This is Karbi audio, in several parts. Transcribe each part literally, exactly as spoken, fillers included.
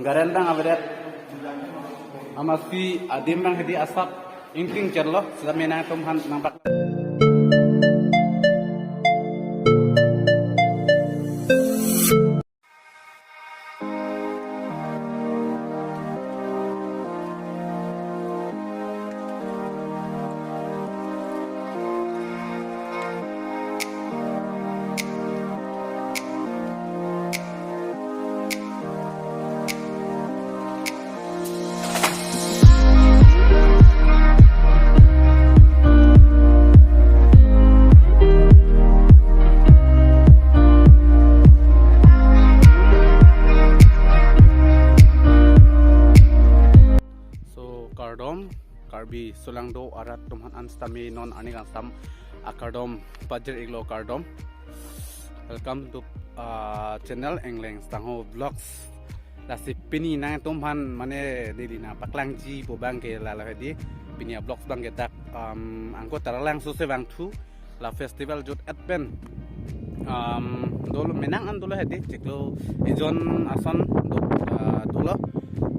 Garen abang avedet, amatsi adim abang hedi asap ingting chenlo, sitame nangtumphan nangpak. So, kardom, Karbi solangdo arat atum aphan an sitame non arni kangsam akardom pajir-iklo, kardom. Welcome to, uh, channel Engleng Sangho Vlogs. Lasi pini nangtumphan mane neli nangpaklangji pu abangke lalo hedi. Pini avlogs abangke dak, um, angko Taralangso si vangthu, la festival jut-et pen, um, dolo, menang an dolo hedi, chiklo ejon ason do, uh, dolo.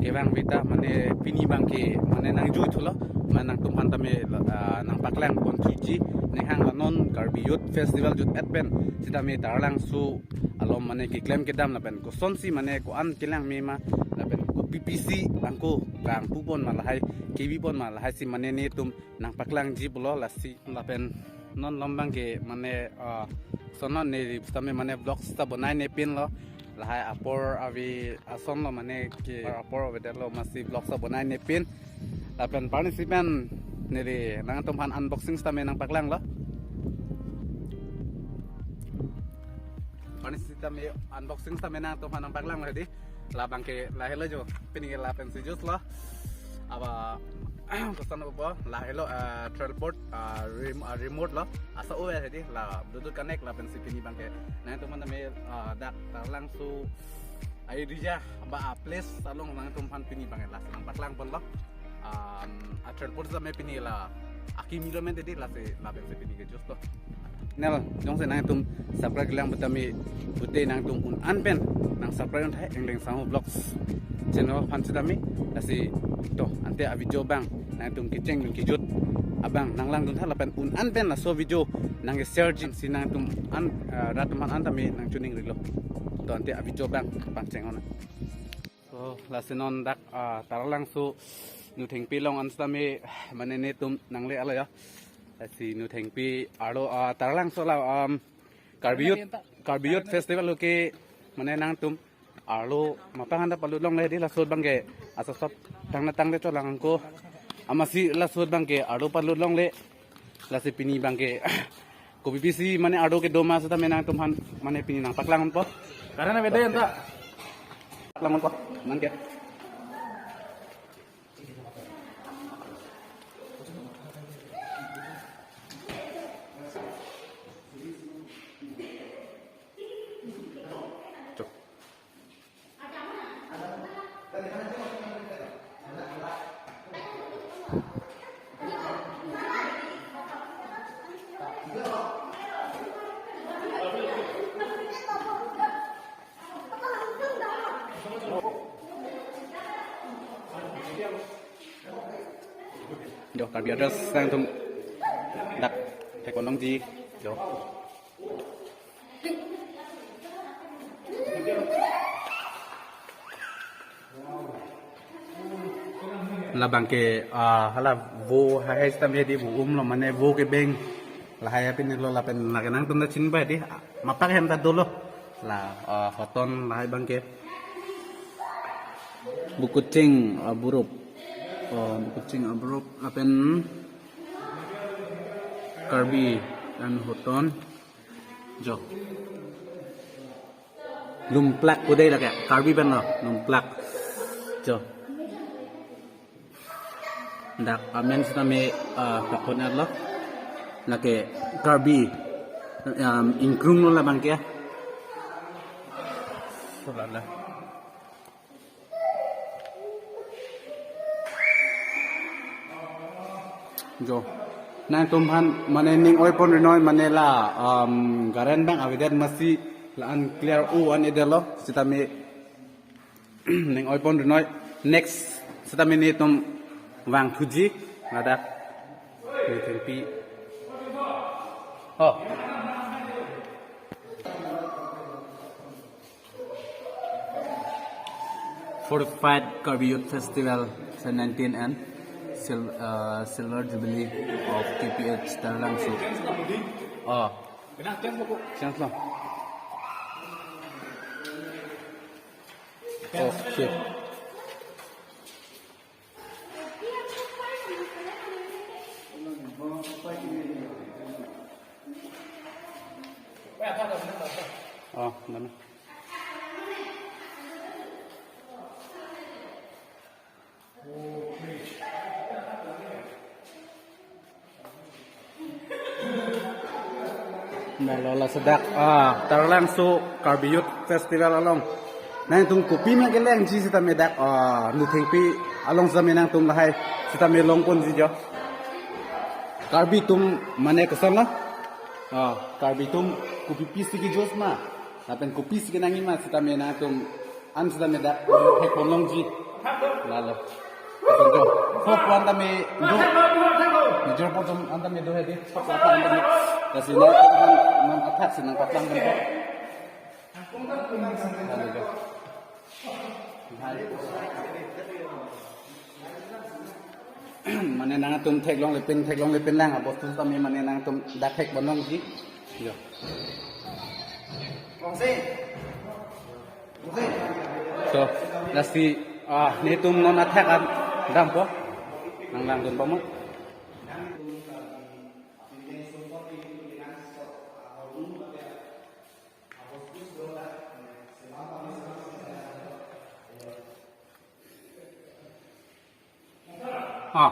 Kevang vita mane pini abangke mane nangjuithulo, mane nangtumphan tame, uh, nangpaklang ponthuji. Nihang la non Karbi Youth Festival jut-et pen sitame Taralangso along mane keklem kedam lapen kosonsi mane ko-an kelang mema lapen kopi pisi angko vangpupon ma lahai kebipon ma lahai si mane netum nangpaklangji pulo. Lasi lapen non malom abangke mane, ah, sono neli sitame mane vlogs ta bonainepinlo. Lahai apor ave asonlo mane ke apor avedetlo amatsi vlogs ta bonainepin. Lapen parnisi pen neli nangtumphan unboxing sitame nangpaklanglo. Parnisi tame unboxing sitame nangtumphan nangpaklanglo hedi. La abangke lahelo jo, pini ke lapensi jutlo. Aba koson abo lahelo, eh, tripod, eh, rem-, eh, remote lo. Asa uwe hedi la Bluetooth connect lapensi pini abangke nangtumphan tame, eh, dak Taralangso area ba a place along nangtumphan pini abangke lasi nangpaklangponlo. Um, a tripod sitame pini la akimi lo mente di lasi lapensi pini kejutlo. Nel, jongsi nangtum subscribe kelang pu tame pute nangtum un-an pen nangsubscribe un thai Engleng Sangho Vlogs channel aphan sitame. Lasi to ante avideo abang nangtum kecheng pen kejut abang nanglangdun tha lapen un-an pen laso video nangkesharejin si nangtum an, eh, rat atum aphan an tame nangchiningrilo. To ante avideo abang pangcheng hona. So, lasi non dak, ah, Taralangso Nuthengpi along an sitame mane netum nangle-etlo ya. Lasi Nuthengpi arlo, ah, Taralangso la, um, Karbi Youth, Karbi Youth Festival lo ke mane nangtum arlo mapang anta palut longle hedi, laso abangke asap sap tangna tangte cholang angko. Amatsi laso abangke arlo palut longle. Lasi pini abangke kopi pisi mane arlo kedo ma sitame nangtumphan mane pini nangpaklangpo. Karena beda ya, anta. Paklangpo. Manke. Cok. Jo, Karbi Brothers nangtum dak thek-ong longji. Jo. Labangke, ah, hala vo hahai sitame di vo umlo mane vo kebeng. Lahai apinlo lapen lake nangtum ta chinba di, ah, mapak hem ta dolo. La, ah, hoton lahai abangke. Bukuching aburup. Oh, bukuching aburup lapen Karbi an hoton. Jo. Lumplak pu dei lake, Karbi pen lo, lumplak. Jo. Dak amen sitame, ah, pakon lo. Lake Karbi, um, ingkrung lo labangke. Salah lah. Jo. Nangtumphan mane ning oipon rinoi mane la, um, garen abang avedet amatsi la-an clear o an-edetlo sitame Ning oipon rinoi next seta mene itum vangthuji ladak. Nithengpi. Oh. Fortified Karbi Youth Festival twenty nineteen and Sil- uh, Silver Jubilee of K P H Taralangso. Oh. Chance lo. Oh, shit. Oh, mana? Nalo laso dak, ah, Taralangso Karbi Youth Festival along. Nangtum kopi ma kelangji seta me dak, ah, nithengpi along seta me nangtum lahai seta me longponji jo. Karbi atum mane koson lo? Ah, Karbi atum kopi pisi kejut ma. Lapen kopisi kenangji ma seta me nangtum an seta me dak thekpon longji. Lalo. Lapen jo. Hopo an tame do. Major po atum an tame do hedi. Hopo an tame. Lasi nangtum an non athak si nangpaklang kan. Lalo jo. Mane nangtum theklonglepin, theklonglepin lang, abostu tame mane nangtum dak thekpon longji. Jo. So, lasi, ah, netum non athak an dampo. Nang langdun pamo. Ah.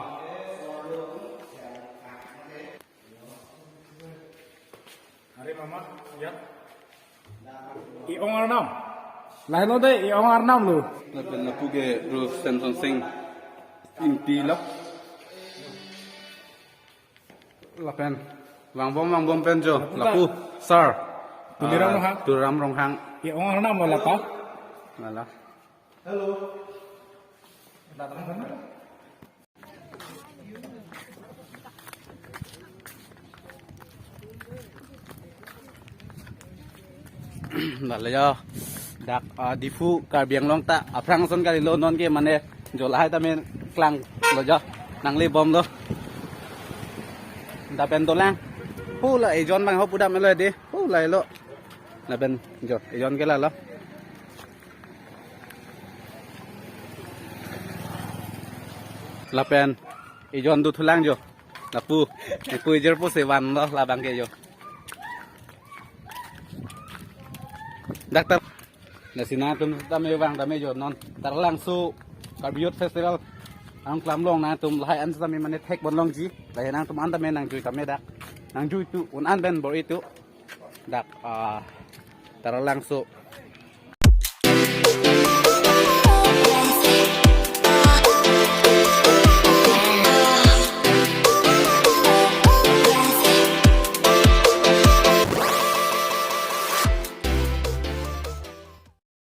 Hari mama, ya. I-ong arnam. Lahelo de, i-ong arnam lo. Lapen lapu ke Bro Samson Sing Ingti lo. Lapen vangbom, vangbom pen jo. Lapu ta. Lapu. Sir. Tuliram Ah, Ronghang. Tuliram Ronghang. I-ong arnam lo lata. Lala. Hello. Lalo jo. Dak, ah, Diphu Karbi Anglong ta aphrang ason kalilo, non ke mane jo lahai tame klanglo jo. Nanglebom lo. Lapen dolang. Pu la ejon abang ho pudam lo de. Pu lahelo. Lapen jo ejon ke lalo. Lapen ejon dothulang jo. Lapu, lapu ejor po se vanlo labang ke jo. Doctor. Lasi nangtum tame vang tame jo non Taralangso Karbi Youth Festival along klemlong nangtum lahai an tame mane thekpon longji. Lahai nangtum an tame nangjui tame dak. Nangjui tu un an pen bor-i tu. Dak, ah, Taralangso